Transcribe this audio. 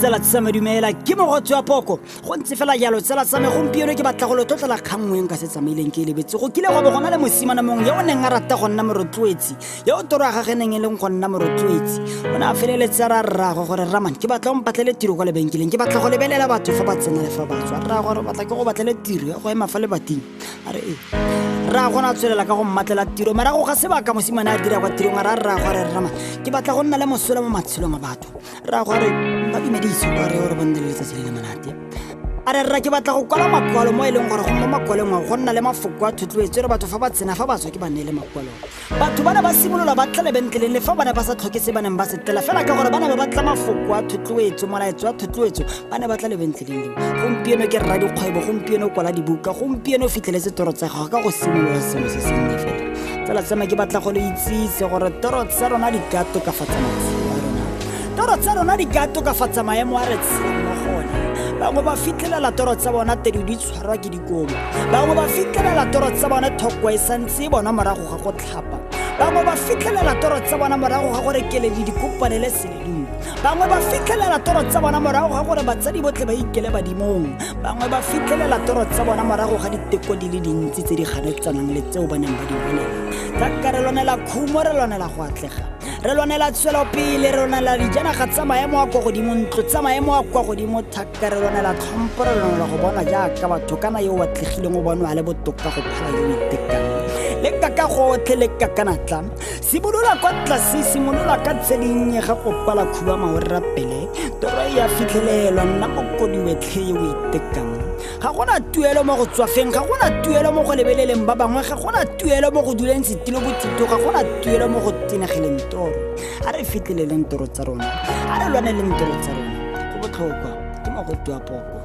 Tsela tsa me, dumela, ke mogotsi wa poko. Go ntse fela jalo, tsela tsa me. Gompieno ke batla go lo tlotlela kgang nngwe e nka se tsamaileng ke e lebetse. Go kile gwa bo gona le mosimane mongwe yo o neng a rata go nna morotloetsi, yo o toro ya gage neng e leng go nna morotloetsi. O ne a feleletse a ra rraagwe gore, "Raman, ke batla o mpatlele tiro kwa lebenkeleng, ke batla go lebelela batho fa ba tsena le fa ba tswa." Rraagwe a re, "Batla ke go batlele tiro ya go ema fa lebating?" A re, "Ee." Rraagwe o ne a tswelela ka go mmatlela tiro. Morago ga sebaka mosimane a dira kwa tirong. A ra rraagwe a re, "Raman, ke batla go nna le mosola mo matshelong a batho." Rraagwe a re, "Ba dumedise ba re gore ba nne le letsatsi le le monate." A re, "Rra, ke batla go kwala makwalo mo e leng gore go mo makwalong ao go nna le mafoko a thotloetso, re batho fa ba tsena, fa ba tswa, ke ba neele makwalo." Batho ba ne ba simolola ba tla lebentleleng le fa ba ne ba sa tlhoke se ba neng ba se tlela, fela ka gore ba ne ba batla mafoko a thotloetso, molaetso wa thotloetso, ba ne ba tla lebentleleng leo. Gompieno ke rra dikgwebo, gompieno o kwala dibuka, gompieno o fitlheletse toro tsa gago ka go simolola sengwe se sennye fela. Tsela tsame, ke batla go le itsise gore toro tsa rona di ka tokafatsa matshelo a rona, toro tsa rona di ka tokafatsa maemo a re tshelang mo go one. Bangwe ba fitlhelela toro tsa bona tedu di tshwarwa ke dikobo, bangwe ba fitlhelela toro tsa bona thoko e santse e bona morago ga go tlhapa, bangwe ba fitlhelela toro tsa bona morago ga gore keledi di kopanele seledung, bangwe ba fitlhelela toro tsa bona morago ga gore batsadi botlhe ba ikele badimong, bangwe ba fitlhelela toro tsa bona morago ga diteko di le dintsi tse di ganetsanang le tseo ba neng ba di lwanela. Jaaka re lwanela khumo, re lwanela go atlega, re lwanela tswelopele, re lwanela dijanaga tsa maemo a kwa godimo, ntlo tsa maemo a kwa godimo thaka, re lwanela tlhompho, re lwanela go bona jaaka batho kana yo o atlegileng o bonwa a le botoka go phala yo o itekang. Leka ka gotlhe, leka ka natla, simolola kwa tlase, simolola ka tse dinnye. Ga go pala, khubama o rapele, toro e ya fitlhelelwa. Nna mokodiwetlhe yo o itekang. Ga gona tuelo mo go tswafeng, ga gona tuelo mo go lebeleleng ba bangwe, ga gona tuelo mo go duleng setilo bothito, ga gona tuelo mo go tenegeleng toro. A re fitlheleleng toro tsa rona, a re lwaneleng toro tsa rona, go botlhokwa. Ke mogotu wa poko.